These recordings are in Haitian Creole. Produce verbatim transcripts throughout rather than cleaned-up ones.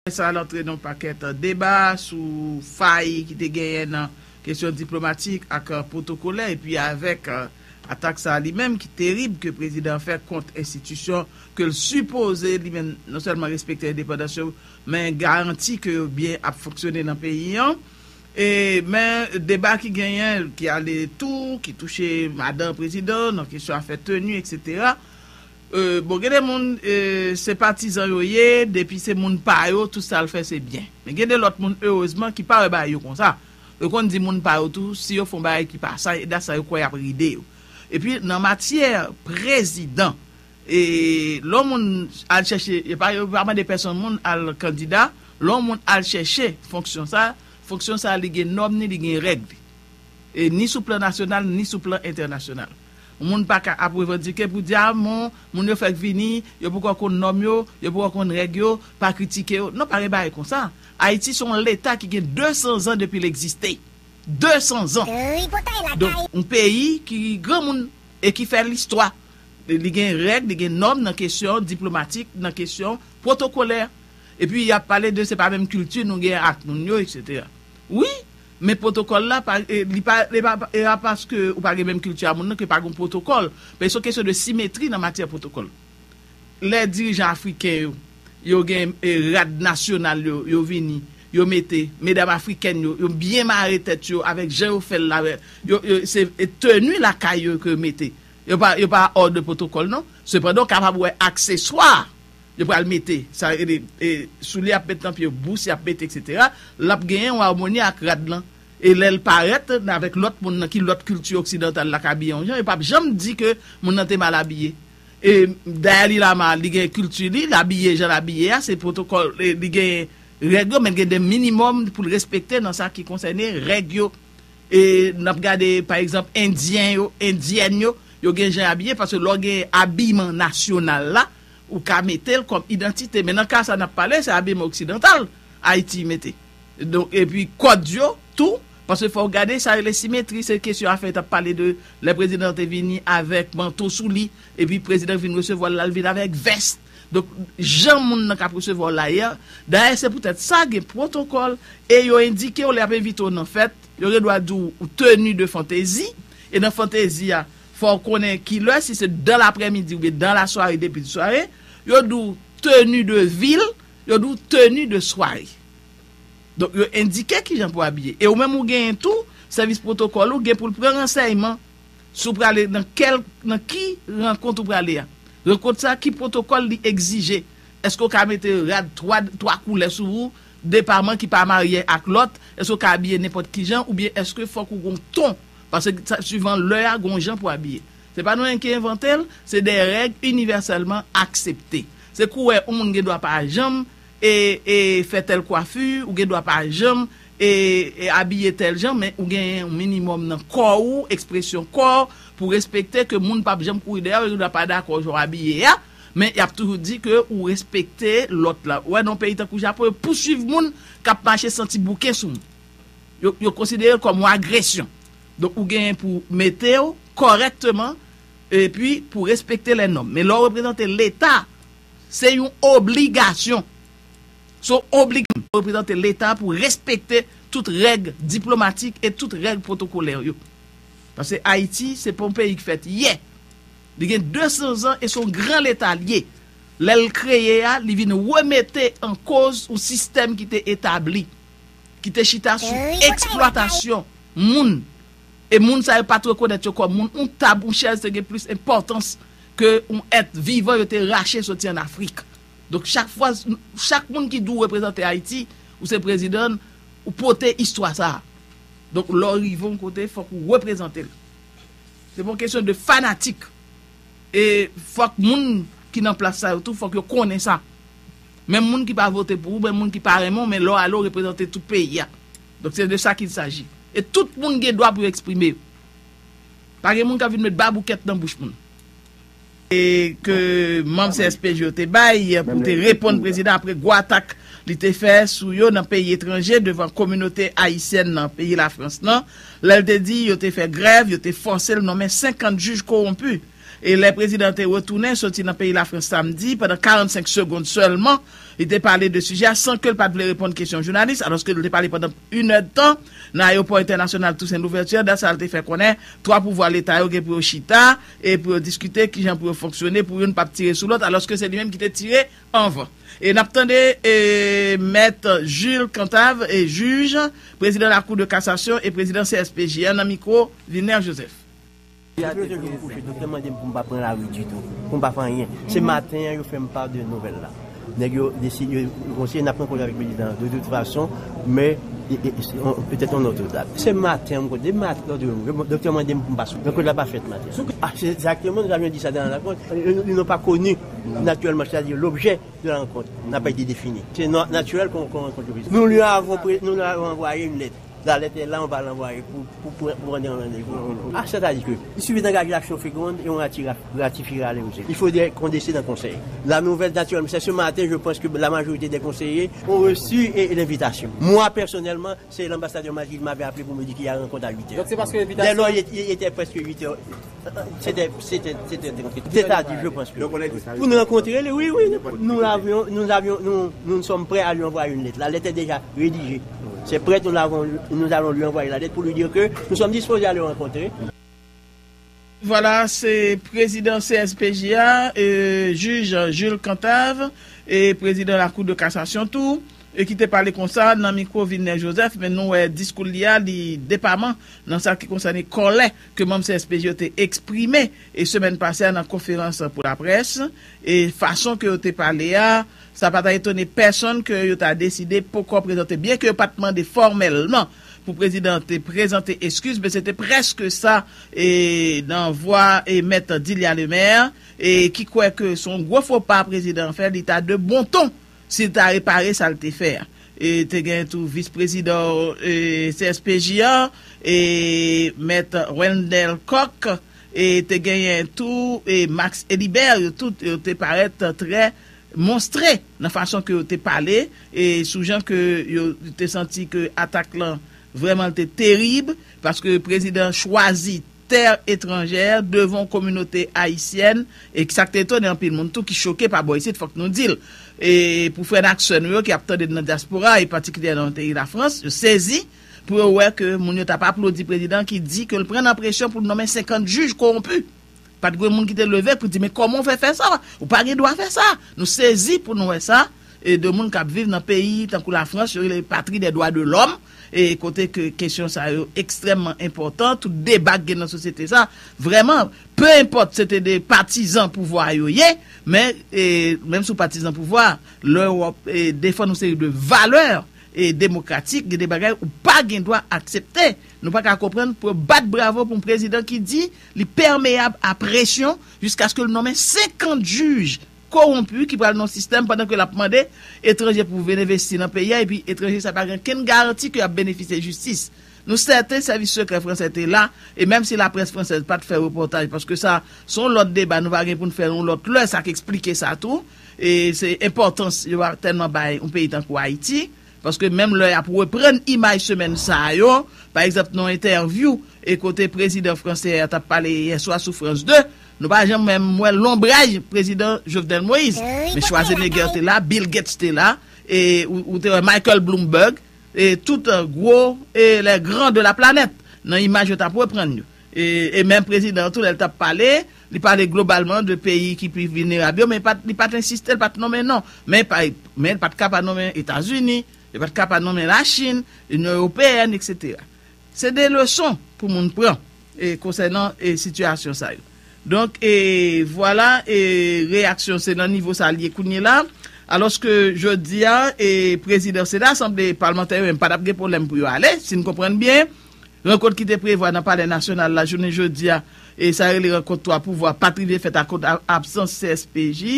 Sa al antre nan pakèt deba sou fay ki te genyen nan kesyon diplomatik ak pwotokolè, epi avèk atak sa li menm ki terib ke prezidan an fè kont enstitisyon ke l sipoze li menm non sèlman respekte endepandans yo, men garanti ke yo byen ap fonksyone nan peyi an. E, men deba ki genyen, ki ale tou, ki touche madan prezidan, nan kesyon afè teni, etsetera. E, bon, gen de moun, e, se patizan yo ye, depi se moun pa yo, tout sa l fè se byen. Men gen de lòt moun, erezman, ki pa wè bagay yo konsa. Yo konn di moun pa yo tou, si yo fè yon bagay ki pa sa, e dat sa yo kwè y ap ride yo. Epi, nan matyè prezidan, e, lè yon moun al chèche, yo pa, yo pa mande pèsonn moun al kandida, lè yon moun al chèche fonksyon sa, fonksyon sa li gen nòm ni, li gen règ li. E ni sou plan nasyonal, ni sou plan entènasyonal. Yon moun pa ka ap revandike pou di, a, bon, moun yo fèk vini, yo poko konn nòm yo, yo poko konn règ yo, pa kritike yo. Non, pa gen bagay konsa. Ayiti se yon leta ki gen de san zan depi l egziste. De san zan. Tripotay lakay. Donk, yon peyi ki granmoun e ki fè listwa. Li gen règ, li gen nòm nan kesyon diplomatik, nan kesyon pwotokolè. Epi, y ap pale de se pa menm kilti nou gen ak moun yo, etsetera. Wi, men pwotokòl la, pa, e, li pa, li pa, e pa paske ou pa gen menm kilti a moun nan ke pa gen pwotokòl. Men se yon kesyon de simetri nan matyè pwotokòl. Lè dirijan afriken yo, yo gen, e, rad nasyonal yo, yo vini, yo mete, medam afrikèn yo, yo byen mare tèt yo avèk jan yo fè l la, yo, yo, se, e, teni lakay yo ke yo mete. Yo pa, yo pa òd pwotokòl, non. Sepandan, w kapab wè akseswa yo pral mete. Sa rele, e, soulye y ap met nan pye, bous y ap mete, etsetera. L ap genyen yon amoni ak rad lan. E lè l parèt avèk lòt moun nan ki lòt kilti oksidantal la k abiye yon jan, yo p ap janm di ke moun nan te mal abiye. E dayè li la mal, li gen kilti li, l abiye jan l abiye a, se pwotokòl, e, li gen règ yo, men l gen de minimòm pou l respekte nan sa ki konsène règ yo. E n ap gade, pa egzanp, endyen yo, endyèn yo, yo gen jan y abiye, paske lè w gen abiman nasyonal la, ou ka mete l kòm idantite. Men nan ka sa n ap pale, se abiman oksidantal Ayiti mete. Donk, epi kòd yo tou, paske fò w gade sa rele simetri, se kesyon afè t ap pale de lè prezidan te vini avèk manto sou li, epi prezidan vin resevwa l la, l vin avèk vès. Donk, jan moun nan k ap resevwa w la ye a, dayè se poutèt sa gen pwotokòl, e yo endike w lè y ap envite w nan fèt, yo gen dwa di w ou teni de fantezi, e nan fantezi a, fò w konnen kilè, si se dan laprèmidi oubyen dan lasware, debi de sware, yo di w teni de vil, yo di w teni de sware. Donk, yo endike kijan pou abiye. E ou menm ou genyen tou, sèvis pwotokòl ou gen pou l pran ransèyman si w prale nan kèl, nan ki rankont ou prale a. Rankont sa, ki pwotokòl li egzije? Èske w ka mete rad twa, twa koulè sou ou, depaman ki pa marye ak lòt? Èske w ka abiye nenpòt kijan? Oubyen èske fòk ou gen yon ton? Paske sa, suivan lè a, gen yon jan pou abiye. Se pa nou menm ki envante l, se de règ inivèsèlman aksepte. Se koulè yon moun gen dwa pa janm e, e fè tèl kwafi, ou gen dwa pa janm e, e abiye tèl jan, men ou gen yon minimòm nan kò ou, ekspresyon kò, pou respekte ke moun p ap janm kouri dèyè w, yo gen dwa pa dakò jan w abiye a, men y ap toujou di ke ou respekte lòt la. Ou wè, nan yon peyi tankou Japon, yo pouswiv moun k ap mache santi bouke sou moun. Yo, yo konsidere l kòm yon agresyon. Donk, ou genyen pou mete w kòrèkteman, epi pou respekte lè nòm. Men lè w reprezante Leta, se yon obligasyon. Se yon oblig-, reprezante Leta pou respekte tout règ diplomatik e tout règ pwotokolè yo. Paske Ayiti, se pa yon peyi ki fèt yè. Li gen de san zan e se yon gran Leta l ye. Lè l kreye a, li vin remete an koz yon sistèm ki te etabli, ki te chita sou eksplwatasyon moun. E moun sa yo pa t rekonèt yo kòm moun. Yon tab, yon chèz te gen plis enpòtans ke yon èt vivan yo te rache soti ann Afrik. Donk, chak fwa, chak moun ki di w reprezante Ayiti, ou se prezidan, ou pote istwa sa a. Donk, lè w rive yon kote, fòk ou reprezante l. Se pa yon kesyon de fanatik. E fòk moun ki nan plas sa yo tou, fòk yo konnen sa. Menm moun ki pa vote pou ou, menm moun ki pa renmen w, men lè w ale, w reprezante tout peyi a. Donk, se de sa qu'il s'agit. E tout moun gen dwa pou yo eksprime yo. Pa gen moun k ap vin met baboukèt nan bouch moun. E ke manm C S P J yo te bay pou te reponn prezidan apre gwo atak li te fè sou yo nan peyi etranje devan kominote ayisyèn nan peyi Lafrans nan. Lè l te di yo te fè grèv, yo te fòse l nonmen senkant jij kowonpi. E lè prezidan te retounen soti nan peyi Lafrans samdi, pandan karannsenk segonn sèlman, li te pale de sijè a san ke l pa t vle reponn kesyon jounalis, alòske l te pale pandan inèdtan nan ayewopò entènasyonal Toussaint Louverture. Dat sa a, l te fè konnen twa pouvwa Leta yo gen pou yo chita e pou yo diskite kijan pou yo fonksyone, pou youn p ap tire sou lòt, alòske se li menm ki te tire anvan. E n ap tande e, Mèt Jules Cantave, e jij, prezidan Lakou de Kasasyon e prezidan C S P J a nan mikwo Vilner Joseph. Depi lòt jou m kouche, doktè mande m pou m pa pran lari ditou, pou m pa fè anyen. Se maten an yo fè m pa de nouvèl la. Nèg yo deside, yo konseye n ap rankontre avèk prezidan de tout fason, men e, e, e, on- petèt yon lòt dat. Se maten an m konte, depi maten lòt jou, doktè mande m pou m pa sou. Rankont la pa fèt maten an. Ah, c'est exactement, nous avions dit ça dans la rencontre. Ils n'ont pas connu naturellement, c'est-à-dire l'objet de la rencontre n'a pas été défini. C'est no- naturel qu'on qu'on rencontre le président. Nous lui avons, pré- nous lui avons envoyé une lettre. La lettre est là, on va l'envoyer pour, pour, pour prendre un rendez-vous. Ah, c'est-à-dire que il suffit d'engager l'action féconde et on ratira- ratifiera les mesures. Il faudrait qu'on décide en conseil. La nouvelle, naturellement, c'est ce matin, je pense que la majorité des conseillers ont reçu et, et l'invitation. Moi, personnellement, c'est l'ambassadeur Magil qui m'avait appelé pour me dire qu'il y a une rencontre à huit heures. Donc c'est parce que l'invitation Dès lors, il, il était presque huit heures. C'était, c'était, c'était, c'était tardi, je pense que. Donc on a dit ça. Pour nous rencontrer, oui, oui, nous, nous avions, nous avions, nous, nous sommes prêts à lui envoyer une lettre. La lettre est déjà rédigée. C'est prêt, nous l'avons, nous allons lui envoyer la lettre pour lui dire que nous sommes disposés à le rencontrer. Vwala, se prezidan C S P J a, e, jij Jules Cantave, e prezidan Lakou de Kasasyon tou, e ki te pale konsa nan mikwo Vilner Joseph, men nou wè diskou li a, li depaman nan sa ki konsène kòlè ke manm C S P J yo te eksprime e semèn pase a nan konferans pou laprès, e fason ke yo te pale a, sa pa ta etone pèsonn ke yo ta deside poko prezante, byen ke yo pa t mande fòmèlman pou prezidan te prezante eskiz, men se te prèske sa e, nan vwa e, Mèt Dilia Lemaire, e, ki kwè ke se yon gwo fo pa prezidan an fè, li ta de bon ton si l ta repare sa l te fè a. E te gen tou vis prezidan e, C S P J a, e, Mèt Wendell Coq, e te genyen tou e, Max Elibert, yo tout yo te parèt trè monstre nan fason ke yo te pale e sou jan ke yo te santi ke atak lan vrèman te terib, paske prezidan chwazi tè etranjè devan yon kominote ayisyèn, e sa k te etone anpil moun tou ki choke pa bò isit, fòk nou di l. E pou frè n ak sè nou yo ki ap tande n nan dyaspora, e patikilyèman nan peyi Lafrans, yo sezi pou yo wè ke moun yo t ap aplodi prezidan ki di ke l pran nan presyon pou l nonmen senkant jij kowonpi. Pa t gen moun ki te leve pou di, men kòman w fè fè sa? Ou pa gen dwa fè sa. Nou sezi pou nou wè sa. E de moun k ap viv nan peyi tankou Lafrans, yo rele patri dè dwa de lòm, e kote ke kesyon sa yo ekstrèmman enpòtan, tout deba k gen nan sosyete sa, vrèman, pe enpòt se te de patizan pouvwa yo ye, men e, menm si w patizan pouvwa, lè w ap e, defann yon seri de valè e, demokratik, gen de bagay ou pa gen dwa aksepte. Nou pa ka konprann pou yo bat bravo pou yon prezidan ki di li pèmeyab a presyon jiskaske l nonmen senkant jij kowonpi ki pral nan yon sistèm pandan ke l ap mande etranje pou vin envesti nan peyi a, epi etranje sa pa gen kenn garanti ke y ap benefisye jistis. Nou sèten sèvis sekrè fransè te la, e menm si laprès fransèz pa t fè repòtaj, paske sa se yon lòt deba, nou va gen pou n fè yon lòt lè, sa k eksplike sa tou. E se enpòtans yo pa tèlman bay yon peyi tankou Ayiti, paske menm lè y ap reprann imaj semèn sa yo, pa egzanp, nan yon entèvyou, e kote prezidan fransè a t ap pale yèswa sou Frans de, nou pa janm menm wè lonbraj prezidan Jovenel Moïse. Men Schwarzenegger te la, Bill Gates te la, e ou, ou te wè Michael Bloomberg, e tout gwo e les grands de la planète nan imaj yo t ap reprann yo. E, e menm prezidan an tou, lè l t ap pale, li pale globalman de peyi ki pi vilnerab yo, men li pa t, li pa t ensiste, li pa t nonmen non. Men pa, men li pa t ka pa nonmen Etazini, li pa t ka pa nonmen Lachin, Inyon Ewopeyèn, etsetera. Se de leson pou moun pran e, konsènan e, sitiyasyon sa yo. Donk, e, vwala, e, reyaksyon se nan nivo sa l ye kounye la. Alòske jodi a, e, prezidan Sena, Asanble palmantè yo menm pa t ap gen pwoblèm pou yo ale, si n konprann byen. Rankont ki te prevwa nan Palè Nasyonal la jounen jodi a, e sa rele rankont twa pouvwa, pa t rive fèt akoz a- absans C S P J.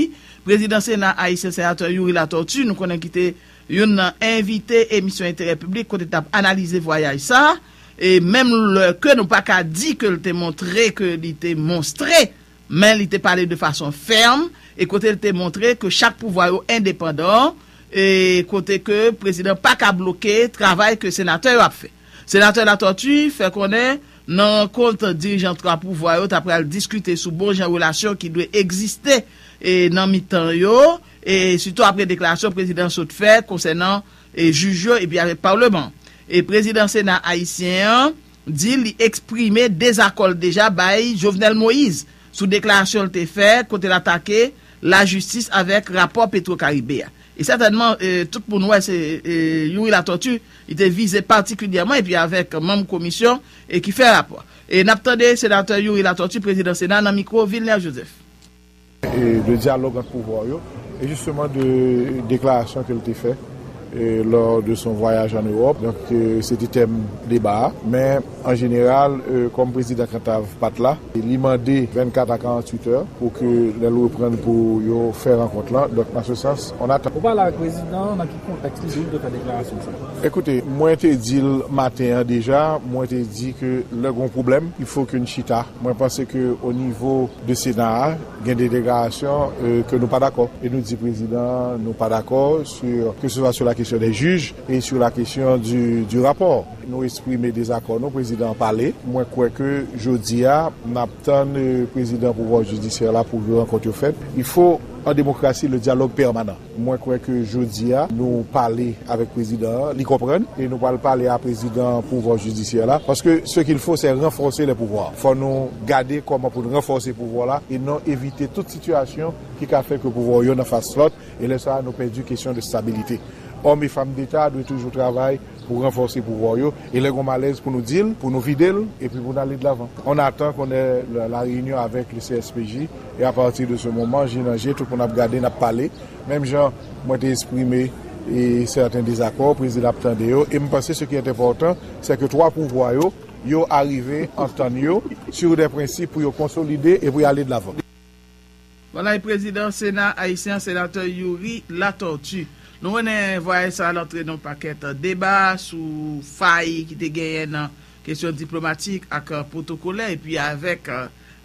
Prezidan Sena ayisyen, Senatè Youri Latortue, nou konnen ki te youn nan envite emisyon Enterè Piblik kote l t ap analize vwayaj sa a. E menm lè ke nou pa ka di ke l te montre ke li te monstre, men li te pale de fason fèm, e kote l te montre ke chak pouvwa yo endepandan, e kote ke prezidan pa ka bloke travay ke senatè yo ap fè. Senatè Latortue fè konnen Nan rankont, dirijan twa pouvwa yo ta pral diskite sou bon jan relasyon ki dwe egziste e nan mitan yo, e sitou apre deklarasyon prezidan sot fè konsènan e jij yo epi avèk palman. E prezidan Sena ayisyen an di li eksprime dezakò l deja bay Jovenel Moïse sou deklarasyon l te fè kote l atake lajistis avèk rapò Petro Caribe a. E sètènman, e, tout moun wè se e, Youri Latortue, li te vize patikilyèman epi avèk manm komisyon e ki fè rapò. E n ap tande senatè Youri Latortue, prezidan Sena, nan mikwo Vilner Joseph. E de dyalòg ant pouvwa yo, e jisteman de deklarasyon ke l te fè e, lors de son voyage en Europe. Donk, e, se te tèm deba a. Men, an jeneral, e, kòm prezidan Kantav pa t la, li mande vennkat a karanntuit è pou ke lè l reprann pou yo fè rankont lan. Donk, nan se sans, on attend. Ou pale avèk prezidan an, nan ki kontèks li di w te fè deklarasyon sa? Ekoute, mwen te di l maten an deja, mwen te di ke lè gon pwoblèm, il faut que n chita. Mwen panse ke o nivo de Sena a, gen de deklarasyon e, ke nou pa dakò. E nou di prezidan, nou pa dakò sur, que ce soit sur la question des juges et sur la question du, du rapport. Nou eksprime dezakò nou, prezidan an pale. Mwen kwè ke jodi a, n ap tann e, prezidan pouvwa jidisyè la pou rankont yo fèt. Il faut, en démocratie, le dialogue permanent. Mwen kwè ke jodi a, nou pale avèk prezidan an, li konprann, e nou pral pale a prezidan pouvwa jidisyè la, paske ce qu'il faut, c'est renforcer les pouvoirs. Fò nou gade kòman pou n ranfòse pouvwa la, e non evite tout sitiyasyon ki ka fè ke pouvwa yo nan fas lòt, e lè sa a, nou pèdi kesyon de stabilite. Òm e fanm deta dwe toujou travay pou ranfòse pouvwa yo, e lè gon malèz pou nou di l, pou nou vide l, epi pou n ale de lavan. On attend qu'on ait la, la réunion avec le C S P J, et à partir de ce moment, je nan je, tout moun ap gade, n ap pale. Menm jan mwen te eksprime e, sèten dezakò, prezidan ap tande yo, e m panse ce qui est important, c'est que twa pouvwa yo, yo arive antann yo sur des principes pou yo konsolide e pou y ale de lavan. Vwala, e prezidan Sena ayisyen an, senatè Youri Latortue. Nou konnen vwayaj sa a antre nan pakèt deba sou fay ki te genyen nan kesyon diplomatik ak pwotokolè, epi avèk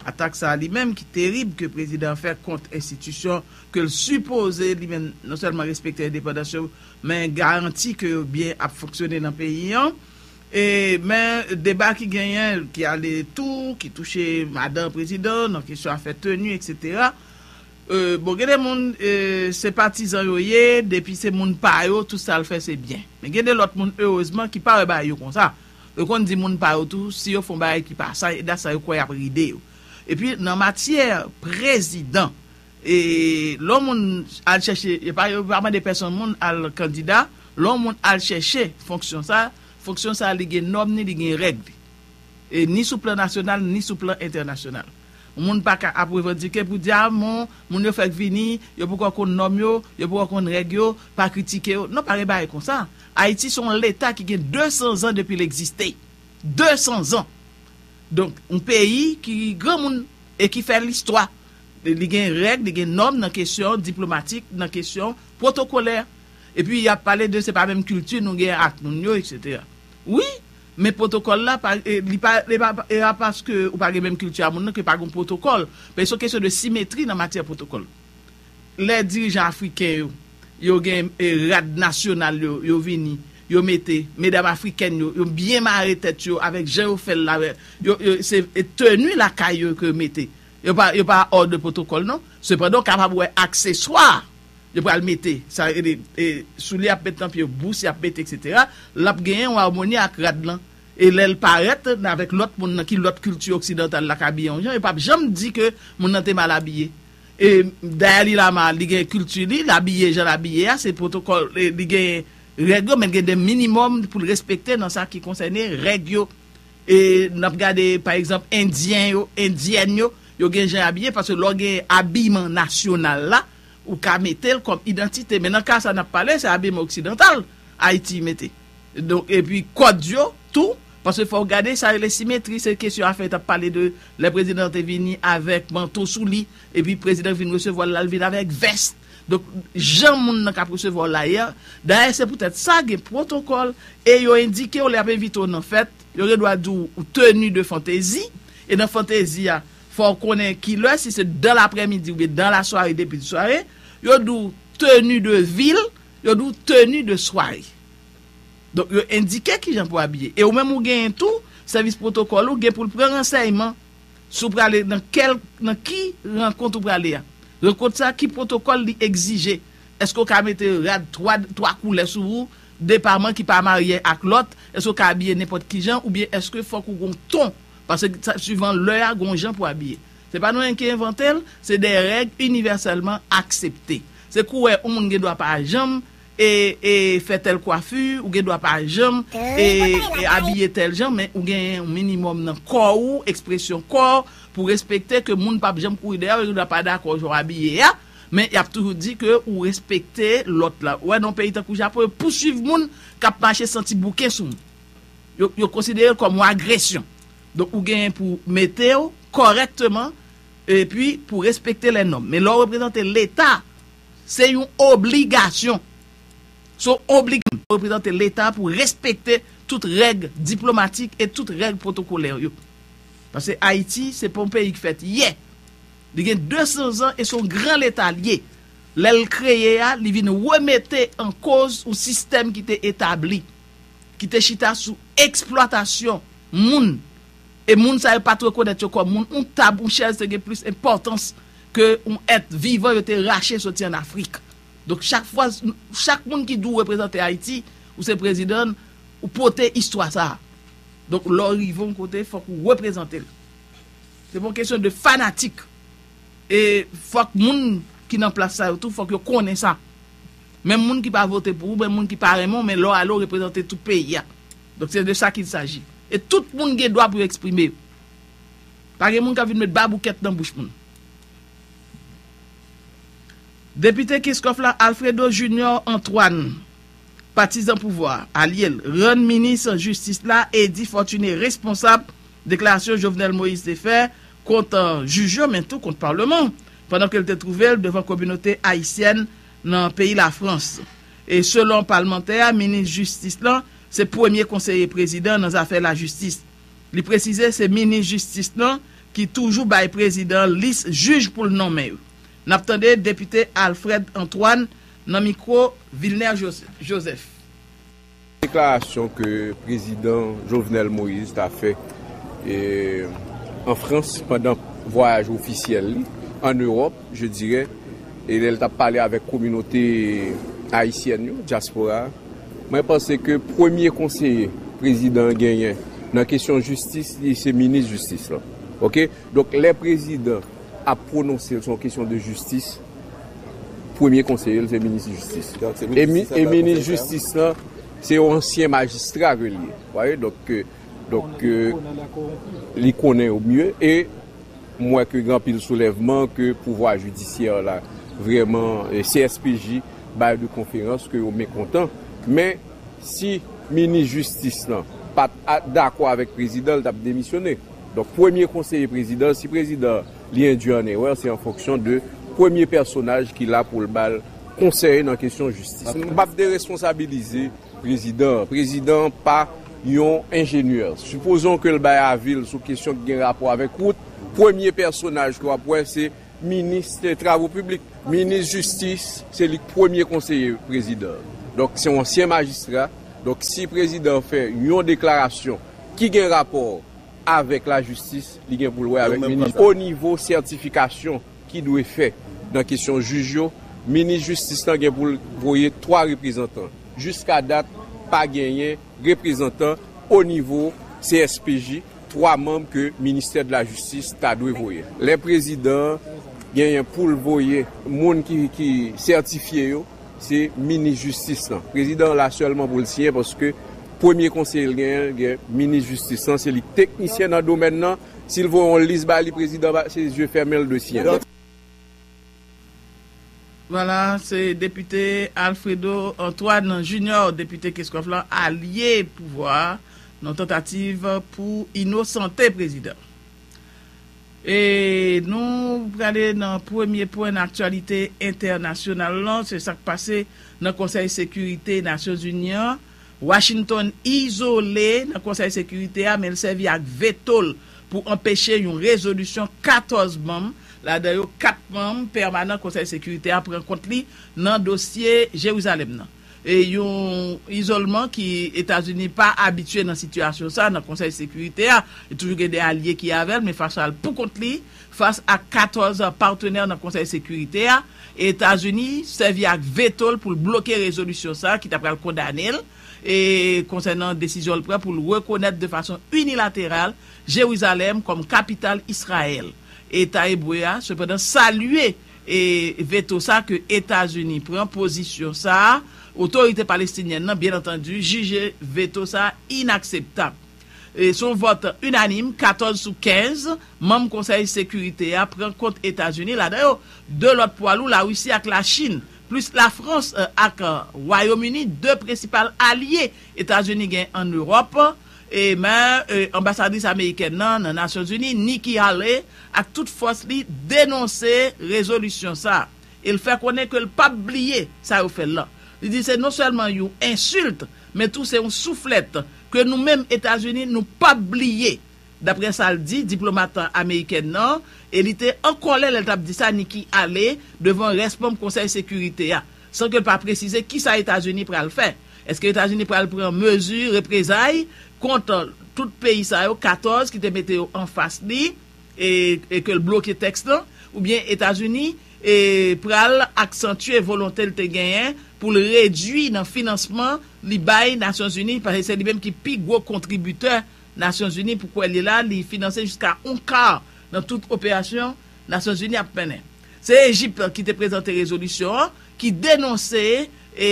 atak sa a li menm ki terib ke prezidan an fè kont enstitisyon ke l sipoze li menm non sèlman respekte endepandans yo, men garanti ke yo byen ap fonksyone nan peyi an. E, men deba ki genyen, ki ale tou, ki touche madan prezidan, nan kesyon afè teni, etsetera. E, bon, gen de moun, e, se patizan yo ye, depi se moun pa yo, tout sa l fè se byen. Men gen de lòt moun, erezman, ki pa wè bagay yo konsa. Yo konn di moun pa yo tou, si yo fè yon bagay ki pa sa, e dat sa yo kwè y ap ride yo. Epi, nan matyè prezidan, E lè yon moun al chèche, yo pa, yo pa mande pèsonn moun al kandida, lè yon moun al chèche fonksyon sa, fonksyon sa li gen nòm ni, li gen règ li. E ni sou plan nasyonal, ni sou plan entènasyonal. Yon moun pa ka ap revandike pou di a, bon, moun yo fèk vini, yo poko konn nòm yo, yo poko konn règ yo, pa kritike yo. Non, pa gen bagay konsa. Ayiti se yon leta ki gen de san zan depi l egziste. De san zan. Donk, yon peyi ki granmoun e ki fè listwa. Li gen règ, li gen nòm nan kesyon diplomatik, nan kesyon pwotokolè. Epi y ap pale de se pa menm kilti nou gen ak moun yo, etsetera. Wi, men pwotokòl la, pa, e, li pa, li pa, e pa paske ou pa gen menm kilti a moun nan ke pa gen pwotokòl. Men se yon kesyon de simetri nan matyè pwotokòl. Lè dirijan afriken yo, yo gen e, rad nasyonal yo, yo vini, yo mete medam afrikèn yo, yo byen mare tèt yo avèk jan yo fè l la, yo, yo, se e, teni lakay yo ke yo mete. Yo pa, yo pa òd de pwotokòl non. Sepandan, w kapab wè akseswa yo pral mete, sa rele e, soulye y ap met nan pye, bous y ap mete, etsetera. L ap genyen yon amoni ak rad lan. E lè l parèt avèk lòt moun nan ki lòt kilti oksidantal la k abiye yon jan, yo p ap janm di ke moun nan te mal abiye. E dayè li la mal, li gen kilti li, l abiye jan l abiye a, se pwotokòl, e, li gen règ yo, men l gen de minimòm pou l respekte nan sa ki konsène règ yo. E n ap gade, pa egzanp, endyen yo, endyèn yo, yo gen jan y abiye, paske lè w gen abiman nasyonal la, ou ka mete l kòm idantite. Men nan ka sa n ap pale, se abiman oksidantal Ayiti mete. Donk, epi kòd yo tou, paske fò w gade sa rele simetri, se kesyon afè yo t ap pale de lè prezidan an te vini avèk manto sou li, epi prezidan vin resevwa l la, l vin avèk vès. Donk, jan moun nan k ap resevwa w la ye a, dayè se poutèt sa gen pwotokòl, e yo endike w lè y ap envite w nan fèt, yo gen dwa di w ou teni de fantezi, e nan fantezi a, fò w konnen kilè, si se dan laprèmidi oubyen dan lasware, depi sware, yo di w teni de vil, yo di w teni de sware. Donk, yo endike kijan pou w abiye. E ou menm ou genyen tou, Sèvis pwotokòl ou gen pou l pran ransèyman si w prale nan kèl, nan ki rankont ou prale a. Rankont sa, ki pwotokòl li egzije? Èske w ka mete rad twa, twa koulè sou ou, depaman ki pa marye ak lòt? Èske w ka abiye nenpòt ki jan, oubyen èske fòk ou gen yon ton? Paske sa, suivan lè a, gen yon jan pou abiye. Se pa nou menm ki envante l, se de règ inivèsèlman aksepte. Se koulè yon moun gen dwa pa janm e, e fè tèl kwafi, ou gen dwa pa janm e, e abiye tèl jan, men ou gen yon minimòm nan kò ou, ekspresyon kò, pou respekte ke moun p ap janm kouri dèyè w, yo gen dwa pa dakò jan w abiye a, men y ap toujou di ke ou respekte lòt la. Ou wè, nan yon peyi tankou Japon, yo pousuiv moun k ap mache san ti bouke sou moun. Yo, yo konsidere l kòm yon agresyon. Donk, ou genyen pou mete w kòrèkteman, epi pou respekte lè nòm. Men lè w reprezante Leta, se yon obligasyon. Se yon obligasyon pou reprezante Leta pou respekte tout règ diplomatik e tout règ pwotokolè yo. Paske Ayiti, se pa yon peyi ki fèt yè. Li gen de san zan e se yon gran Leta l ye. Lè l kreye a, li vin remete an koz yon sistèm ki te etabli, ki te chita sou eksplwatasyon moun. E moun sa yo pa t rekonèt yo kòm moun. Yon tab, yon chèz te gen plis enpòtans ke yon èt vivan yo te rache soti ann Afrik. Donk, chak fwa, chak moun ki di w reprezante Ayiti, ou se prezidan, ou pote istwa sa a. Donk, lè w rive yon kote, fòk ou reprezante l. Se pa yon kesyon de fanatik. E fòk moun ki nan plas sa yo tou, fòk yo konnen sa. Menm moun ki pa vote pou ou, menm moun ki pa renmen w, men lè w ale, w reprezante tout peyi a. Donk, se de sa qu'il s'agit. E tout moun gen dwa pou yo eksprime yo. Pa gen moun k ap vin met baboukèt nan bouch moun. Depite Kenskòf la, Alfredo Junior Antoine, patizan pouvwa a, alye l, rann minis jistis la, Eddy Fortuné, responsab deklarasyon Jovenel Moïse te fè kont, eh, jij yo, men tou kont palman, pandan ke l te twouve l devan kominote ayisyèn nan peyi Lafrans. E selon palmantè a, minis jistis lan se premye konseye prezidan nan zafè lajistis. Li presize se minis jistis lan ki toujou bay prezidan lis jij pou l nonmen yo. N ap tande depite Alfred Antoine nan mikwo Vilner Jose-, Joseph. Deklarasyon ke prezidan Jovenel Moïse ta fè, e, an Frans pandan vwayaj ofisyèl li an Ewòp, je dirais, e lè l t ap pale avèk kominote ayisyèn yo, dyaspora a, mwen panse ke premye konseye prezidan an genyen nan kesyon jistis, li se minis jistis lan. Oke? Donk, lè prezidan ap pwononse l sou yon kesyon de jistis, premye konseye l se minis jistis. Donk, se minis jistis lan k ap fè konsèy sa? E minis jistis lan, se yon ansyen majistra ke l ye. Ou wè, donk, euh, donk, euh, li konnen yo mye. E m wè ke gen anpil soulèvman ke pouvwa jidisyè la, vrèman, eh, C S P J bay de konferans ke yo mekontan. Men, si minis jistis lan pa t a-, dakò avèk prezidan, l t ap demisyone. Donk, premye konseye prezidan, si prezidan li endui an erè, se an fonksyon de premye pèsonaj ki la pou l ba l konsèy nan kesyon jistis. M p ap deresponsabilize prezidan an. Prezidan an pa yon enjenyè. Sipozon ke l bay avi l sou kesyon ki gen rapò avèk wout, premye pèsonaj ke w ap wè se minis travo piblik. Minis jistis, se li k premye konseye prezidan an. Donk, se yon ansyen majistra. Donk, si prezidan an fè yon deklarasyon ki gen rapò avèk lajistis, li gen pou l wè avèk minis. O nivo sètifikasyon ki dwe fè nan kesyon jij yo, minis jistis lan gen pou l voye twa reprezantan. Jiska dat, pa genyen reprezantan o nivo C S P J, twa manm ke ministè de la jistis ta dwe voye. Lè prezidan an genyen pou l voye moun ki, ki sètifye yo, se minis jistis lan. Prezidan an la sèlman pou l siyen, paske premye konseye l genyen, l gen minis jistis lan, se li k teknisyen nan domèn nan. Si l voye yon lis ba li, prezidan pa, se zye fèmen l dwe siyen. Vwala, se depite Alfredo Antoine Junior, depite Kenskòf lan, alye pouvwa a, nan tantativ pou inosante prezidan. E nou prale nan premye pwen nan aktyalite entènasyonal lan, se sa k pase nan Konsèy Sekirite Nasyonzini an. Washington izole nan Konsèy Sekirite a, men l sèvi ak veto l pou anpeche yon rezolisyon katòz manm, ladan yo kat manm pèmanan Konsèy Sekirite a, pran kont li nan dosye Jerizalèm nan. e yon izolman ki Etazini pa abitye nan sitiyasyon sa nan Konsèy Sekirite a. Li toujou gen de alye ki avè l, men fas a l pou kont li, fas ak katòz patnè nan Konsèy Sekirite a. Etazini sèvi ak veto l pou l bloke rezolisyon sa ki ta pral kondane l e konsènan desizyon l pran pou l rekonèt de fason inilateral Jerizalèm kòm kapital Izrayèl. Eta ebre a, sepandan, salye e veto sa ke Etazini pran, pozisyon sa a. Otorite palestinyèn nan, byen antandi, jije veto sa a inakseptab. E se yon vòt inanim, katòz sou kenz manm Konsèy Sekirite a pran kont Etazini, ladan yo de lòt pwa lou, Larisi ak Lachin, plis Lafrans, eh, ak, eh, Wayòm Ini, de prensipal alye Etazini gen ann Ewòp. E men, eh, anbasadris amerikèn nan nan Nasyonzini, Nikki Haley, ak tout fòs li, denonse rezolisyon sa a. E l fè konnen ke l p ap bliye sa yo fè l lan. Li di se non sèlman yon ensilt, men tou se yon souflèt ke nou menm Etazini nou p ap bliye. Daprè sa l di, diplomat amerikèn nan, e li te an kòlè lè l t ap di sa, Nikki Haley, devan rès manm Konsèy Sekirite a, san ke l pa presize kisa Etazini pral fè. Èske Etazini pral pran mezi reprezay kont tout peyi sa yo, katòz ki te mete yo anfas li, e, e ke l bloke tèks lan, oubyen Etazini e pral aksantye volonte l te genyen pou l redui nan finansman li bay Nasyonzini, paske se li menm ki pi gwo kontribitè Nasyonzini, pou kwè li la, li finanse jiska yon ka nan tout operasyon Nasyonzini ap mennen. Se Ejip ki te prezante rezolisyon an, ki denonse e,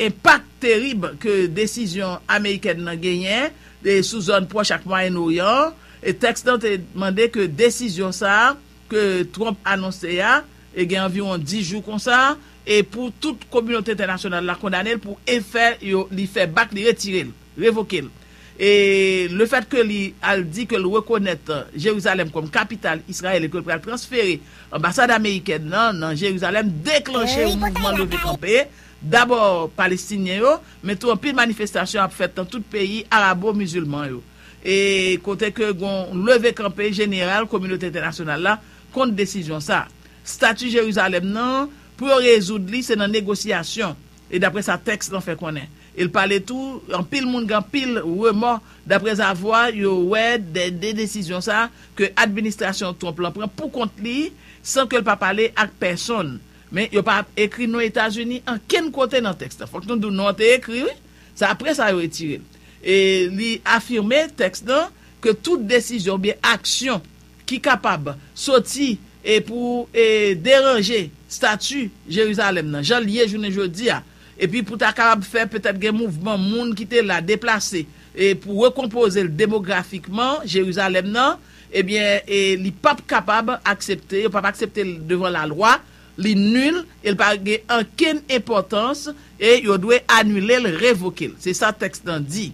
enpak terib ke desizyon amerikèn nan genyen e, sou zòn pwòch ak Mwayen Oryan an. E tèks lan te mande ke desizyon sa a ke Trump anonse a, e gen anviwon dis jou konsa, e pou tout kominote entènasyonal la kondane l pou efè yo, li fè bak, li retire l, revoke l. E lefèt ke li al di ke l rekonèt Jerizalèm kòm kapital Izrayèl e ke l pral transfere anbasad amerikèn nan nan Jerizalèm deklanche yon mouvman leve kanpe, dabò Palestinyen yo, men tou anpil manifestasyon ap fèt nan tout peyi arabo-mizilman yo. E kote ke gon leve kanpe jeneral kominote entènasyonal la kont desizyon sa. Stati Jerizalèm nan, pou yo rezoud li, se nan negosyasyon. E daprè sa tèks lan fè konnen. E l pale tou, anpil moun gen anpil remò, daprè zavwa yo wè de, de desizyon sa ke administrasyon Trump lan pran pou kont li, san ke l pa pale ak pèsonn. Men yo pa ekri non Etazini ankenn kote nan tèks lan. Fòk nou di w non an te ekri, wi. Se apre sa yo retire l. E li afime tèks lan ke tout desizyon oubyen aksyon ki kapab soti e pou e deranje stati Jerizalèm nan, jan l ye jounen jodi a, epi pou ta kapab fè petèt gen mouvman moun ki te la deplase e pou rekonpoze l demografikman, Jerizalèm nan, ebyen, e li p ap kapab aksepte, yo p ap aksepte l devan lalwa, li nil, e l pa gen ankenn enpòtans, e yo dwe anile l, revoke l. Se sa tèks lan di.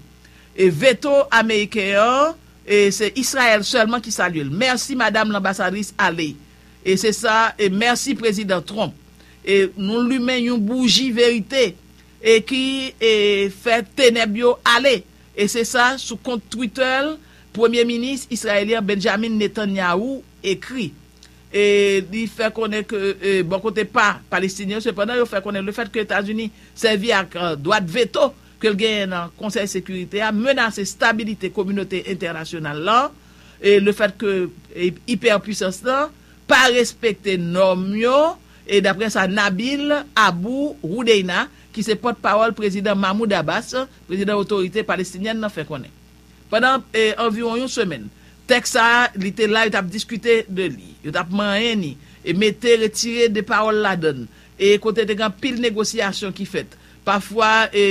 E veto ameriken an, e se Izrayèl sèlman ki salye l. Mèsi, madam lanbasadris Haley. E se sa, e mèsi, prezidan Trump. E nou limen yon bouji verite, e ki, e fè tenèb yo ale. E se sa, sou kont Twitter, premye minis izrayelyen Benjamin Netanyahu ekri. E li fè konnen ke, e, bò kote pa Palestinyen yo, sepandan, yo fè konnen lefèt ke Etazini sèvi ak, e, dwa de veto ke l genyen nan Konsèy Sekirite a, menase stabilite kominote entènasyonal lan, e lefèt ke, e, ipèpwisans lan pa respekte nòm yo, e daprè sa Nabil Abu Rudeina, ki se pòtpawòl prezidan Mahmoud Abbas, prezidan Otorite Palestinyèn nan, fè konnen. Pandan, e, anviwon yon semèn, tèks sa a, li te la, yo t ap diskite de li, yo t ap manyen ni, e mete, retire de pawòl ladan l, e kote te gen anpil negosyasyon ki fèt. Pafwa, e,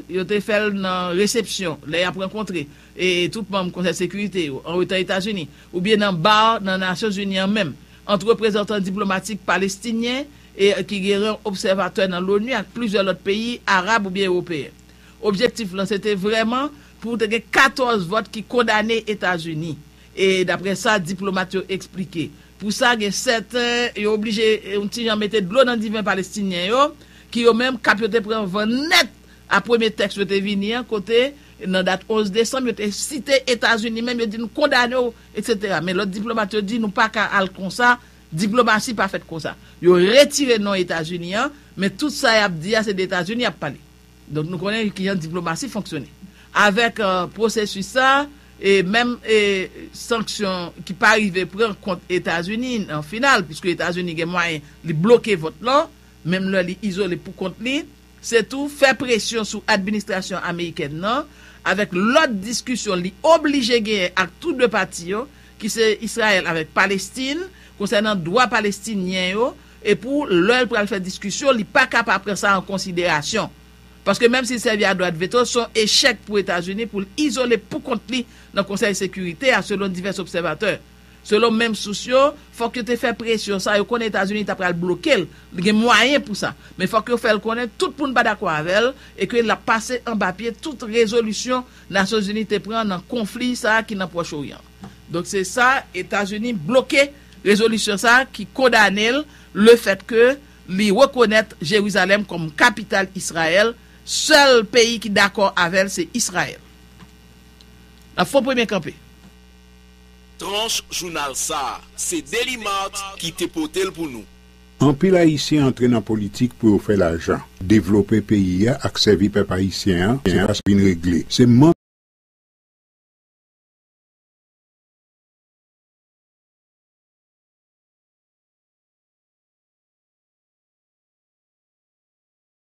yo te fè l nan resepsyon, lè y ap rankontre, e tout manm Konsèy Sekirite yo, an wetan Etazini, oubyen nan bar nan Nasyonzini an menm, ant reprezantan diplomatik palestinyen e ki gen ran obsèvatè nan l'ONU ak plizyè lòt peyi arab oubyen ewopeyen. Objektif lan, se te vrèman pou te gen katòz vòt ki kondane Etazini. E daprè sa diplomat yo eksplike. Pou sa, gen sèten, yo oblije, e, yon ti jan mete dlo nan diven palestinyen yo, ki yo menm, kap yo te pran van nèt a premye tèks yo te vini an, kote, nan dat onz desanm, yo te site Etazini menm, yo di nou kondane w, etsetera. Men lòt diplomat yo di nou pa ka al konsa, diplomasi pa fèt konsa. Yo retire non Etazini an, men tout sa y ap di a, se de Etazini y ap pale. Donk, nou konnen kijan diplomasi fonksyone. Avèk eh, pwosesis sa, e menm e, sanksyon ki pa rive pran kont Etazini an final, piske Etazini gen mwayen li bloke vòt lan, menm lè li izole pou kont li, se tou fè presyon sou administrasyon amerikèn nan, avèk lòt diskisyon li oblije genyen ak tou de pati yo, ki se Izrayèl avèk Palestin, konsènan dwa palestinyen yo, e pou lè l pral fè diskisyon, li pa ka pa pran sa an konsiderasyon. Paske menm si l sèvi a dwa de veto, se yon echèk pou Etazini pou l izole pou kont li nan Konsèy Sekirite a, selon divès obsèvatè. Selon menm sous yo, fòk yo te fè presyon sa, yo konnen Etazini ta pral bloke l, li gen mwayen pou sa. Men fòk yo fè l konnen tout moun pa dakò avè l e ke l ap pase anba pye tout rezolisyon Nasyonzini te pran nan konfli sa a ki nan Pwòch Oryan. Donk se sa, Etazini bloke rezolisyon sa a ki kondane l, lefèt ke li rekonèt Jerizalèm kòm kapital Izrayèl, sèl peyi ki dakò avè l se Izrayèl. N ap fè yon premye kanpe. Tranch jounal sa a, se Daily Mart ki te pote l pou nou. Anpil Ayisyen antre nan politik pou yo fè lajan, devlope peyi a ak sèvi pèp ayisyen an, se pa sa vin regle. Se mank